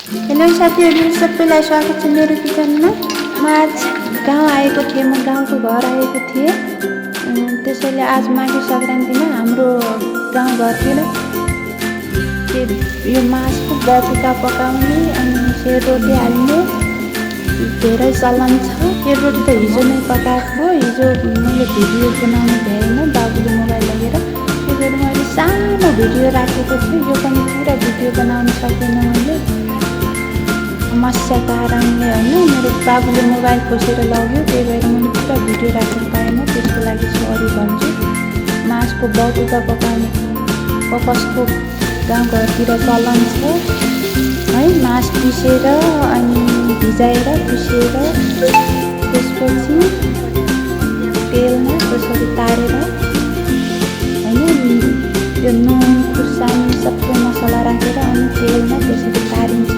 Hello साथीहरू, सबैलाई स्वागत छ मेरो किचनमा। म आज गाउँ आएको थिएँ, म गाउँको घर आएको थिएँ। त्यसैले आज माघे सङ्क्रान्तिमा हाम्रो गाउँघरतिर यो मासको बटुका पकाउने अनि सेलरोटी हाल्ने धेरै चलन छ। सेलरोटी त हिजो नै पकाएको हो। हिजो मैले भिडियो बनाउनु भ्याएन बाबुले मोबाइल लगेर, त्यही भएर मैले सानो भिडियो राखेको छु। यो पनि पुरा भिडियो बनाउन सकिनँ मैले, समस्या कारणले होइन। मेरो बाबुले मोबाइल खोसेर लग्यो, त्यही भएर मैले पुरा भिडियो राख्नु पाएन। त्यसको लागि सरी भन्छु। मासको बटुका पकाउने कस्तो गाउँघरतिर चलन छ है। मास पिसेर अनि भिजाएर पिसेर त्यसपछि तेलमा त्यसरी तारेर होइन, त्यो नुन खुर्सानी सबै मसला राखेर अनि तेलमा त्यसरी तारिन्छ।